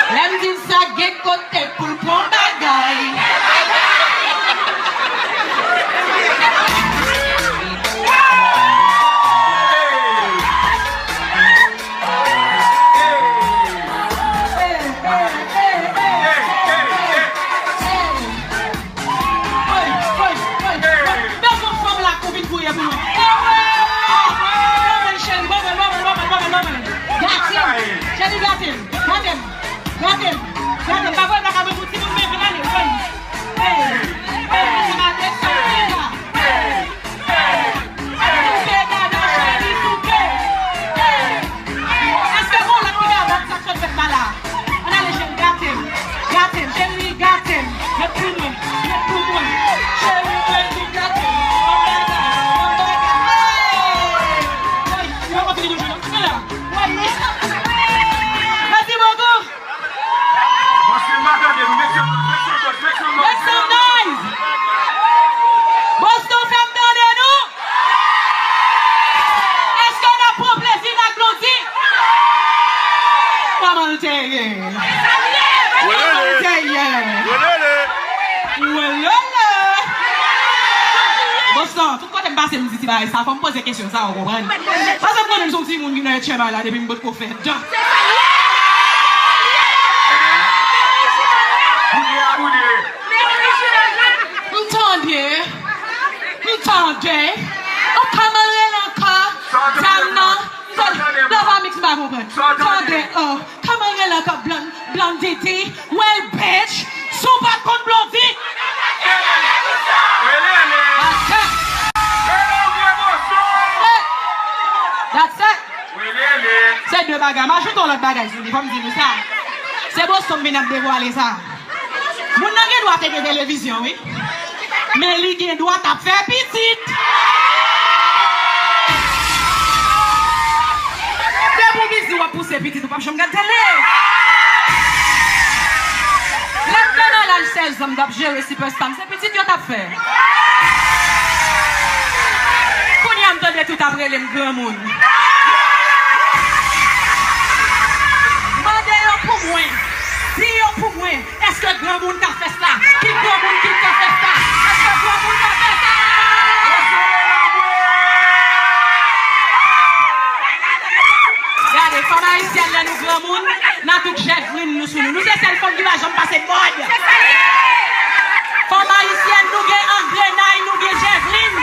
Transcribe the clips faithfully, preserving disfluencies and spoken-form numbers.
Lè m di l sa, gen kote pou l pran bagay. Hey! Hey! Hey! Hey! Bezwen fanm la kou vin gouye pou mwen. Ewe! Love, cheri, love, love, love, love, love. Gate m. Cheri, gate m. Gate m. Gate m. Gate m. Pa vre, pa ka mwen pou timoun, men vin ale, vin. Hey! Hey! Gade sa, gade sa. Hey! Hey! Souke dada cheri, souke. Èske gon lòt ki ka bat sa k sot fèt la la? Ann ale cheri, gate m, gate m, cheri, gate m. Met pou mwen, met pou mwen. Cheri, mwen di gate m. Yon bagay, yon bagay. Hey! Woy, yo kontinye toujou, non? Se la. Woy. Mèsi bokou. Paske m pa tande nou. Make some noise, make some noise, make some noise. Make some noise! Boston, fè m tande nou! Èske n ap pran plezi n ak Blondy? Kòman l te ye? Kòman l te ye? Welele! Boston, tout kote m pase, m di ti bagay sa, fò m poze kesyon sa, ou konprann? Paske m konnen m se yon timoun ki nan etchè bay la depi m potko fèt. Boude a boude. M tande, m tande. Oh, kòman l rele ankò? Dam nan. Love a mix, m pa konprann. Tande, oh, kòman l rele ankò? Blonde, Blondedy, well, bitch. Si w pa t konn Blondy. That's it. That's it. Se de bagay. M ajoute yon lòt bagay sou li, fò m di nou sa. Se Boston m vin ap devwale sa. Moun nan gen dwa te gen televizyon, wi. Men li gen dwa t ap fè pitit. Depi w bizi w ap pouse pitit, ou p ap janm gad tele. Lè m te nan laj sèz an, m t ap jere Superstar, m se pitit yo t ap fè. Kounye a m tande tout ap rele m granmoun. Mande yo pou mwen. Di yo pou mwen. Èske granmoun ka fè sa? Ki granmoun ki ka fè sa? Èske granmoun ka fè sa? Gade, fanm ayisyèn, lè nou granmoun, n a tout jèvrin nou sou nou. Nou se sèl fanm ki pa janm pase mòd. Fanm ayisyèn, nou gen angrenay, nou gen jèvrin.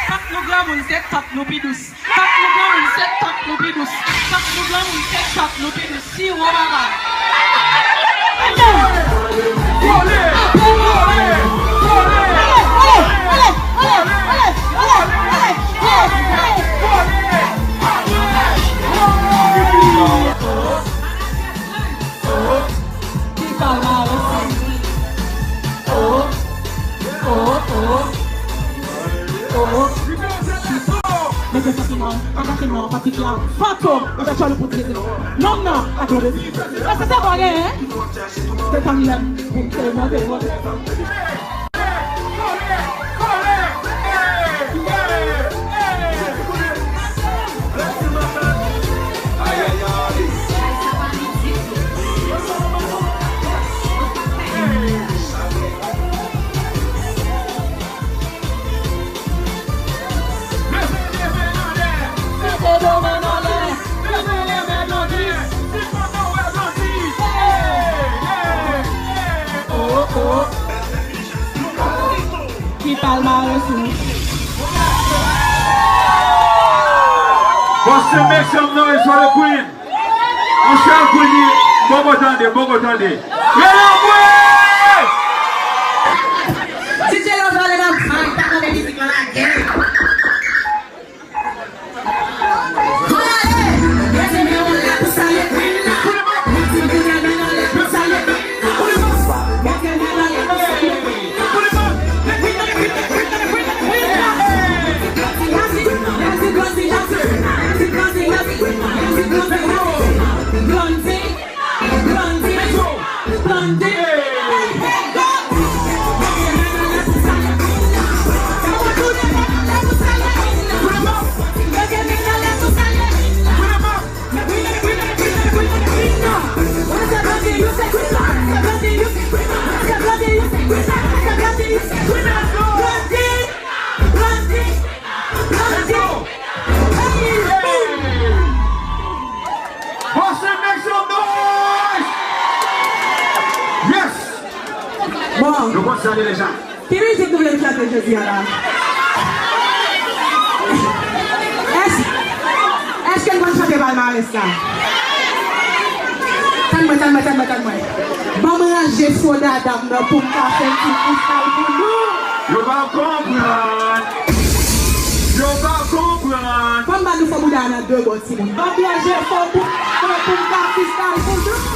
Tank nou granmoun, se tank nou pi dous. Tank nou granmoun, se tank nou pi dous. Tank nou granmoun, se tank nou pi dous. Siwo papa. Ki palmarès. Oh, oh, oh. Oh. Mete santiman, pa santiman, pa ti fya. Fantom, mete tchòl pou tete. Nonm nan, ak lòt. Èske se vre, hein? Se tann lè m pou m te monte, monte. Ki palmarès ou? Boston, make some noise for the queen. Monchè, queen li, m poko tande, m poko tande. Rele mwen! D J Lovale nan vibe, pa tande mizik lan lage. Blondie, Blondie, Blondie. Ki mizik nou vle n chante jodi a la? Èske, èske n konn chante palmarès la? Tann mwen, tann mwen, tann mwen, tann mwen. Ban mwen ranje fo dada m nan pou m ka fè yon ti freestyle pou nou. Yo pa konprann. Yo pa konprann. Ban m ba nou fo bouda a nan de bò, timoun. Ban m ranje fo bouda m nan pou m ka freestyle pou nou.